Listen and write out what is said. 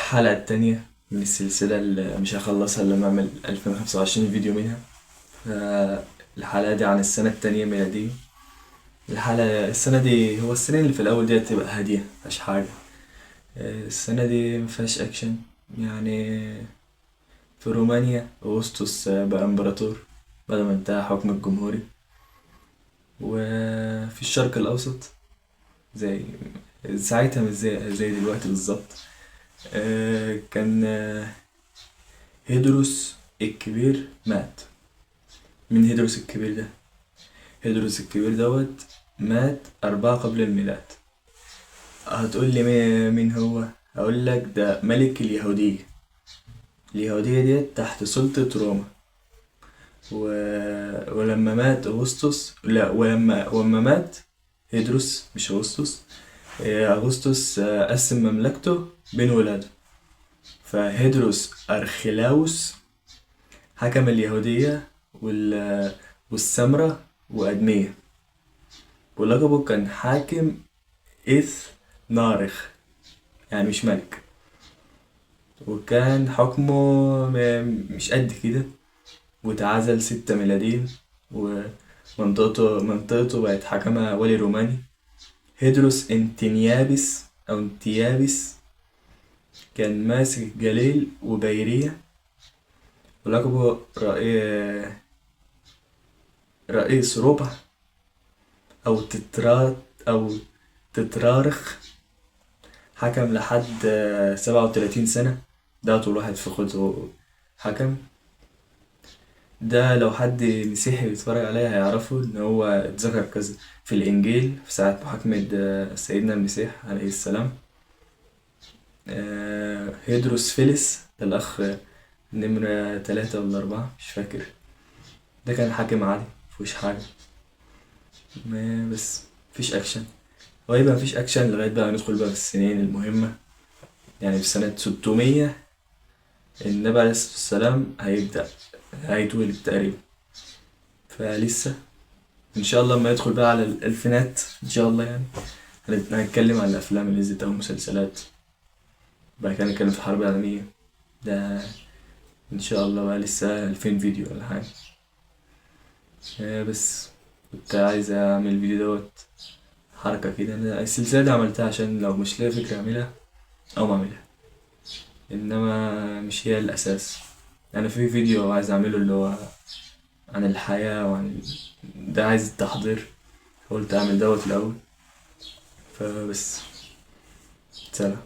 الحلقة التانية من السلسلة اللي مش هخلصها إلا لما أعمل 2025 فيديو منها. فالحلقة دي عن السنة التانية ميلادية. الحلقة السنة دي هو السنة اللي في الأول دي هتبقى هادية مفيهاش حاجة. السنة دي مفيهاش أكشن يعني. في رومانيا أغسطس بقى إمبراطور بعد ما انتهى حكم الجمهوري. وفي الشرق الأوسط زي ساعتها مش زي دلوقتي بالظبط. كان هيدروس الكبير مات. من هيدروس الكبير ده؟ هيدروس الكبير دوت مات 4 قبل الميلاد. هتقول لي مين هو؟ هقول لك ده ملك اليهودية. اليهودية ديت تحت سلطة روما. و... ولما مات أغسطس، لا، ولما مات هيدروس مش أغسطس. أغسطس قسم مملكته بين ولاده. فهيدروس أرخلاوس حكم اليهودية وال... والسمرة وأدمية، ولقبه كان حاكم إث نارخ، يعني مش ملك. وكان حكمه مش قد كده، واتعزل 6 ميلاديا. ومنطقته بقت حكمها ولي روماني. هيدروس انتينيابس أو انتيابس كان ماسك الجليل وبيرية، ولقبه رئيس ربع أو تترا أو تترارخ. حكم لحد 37 سنة. ده أطول واحد في خلطه حكم. ده لو حد مسيحي بيتفرج عليا هيعرفه إن هو اتذكر كذا في الإنجيل في ساعة محاكمة سيدنا المسيح عليه السلام. هيدروس فيلس ده الأخ نمرة 3 ولا 4 مش فاكر. ده كان حاكم عادي مفيهوش حاجة، بس مفيش أكشن. هو يبقى مفيش أكشن لغاية بقى ندخل بقى في السنين المهمة. يعني في سنة 600 النبي عليه الصلاة والسلام هيتولد تقريبا. فلسه إن شاء الله لما يدخل بقى على الألفينات إن شاء الله يعني هنتكلم عن الأفلام اللي نزلت أو المسلسلات. بعد كده نتكلم في الحرب العالمية. ده إن شاء الله بقى لسه 2000 فيديو ولا حاجة. بس كنت عايز أعمل الفيديو دوت حركة كده. أنا السلسلة دي عملتها عشان لو مش لاقي فكرة أعملها أو ما أعملها، إنما مش هي الأساس. أنا في فيديو عايز أعمله اللي هو عن الحياة وعن ده عايز التحضير، قلت أعمل دوت الأول. فبس، سلام.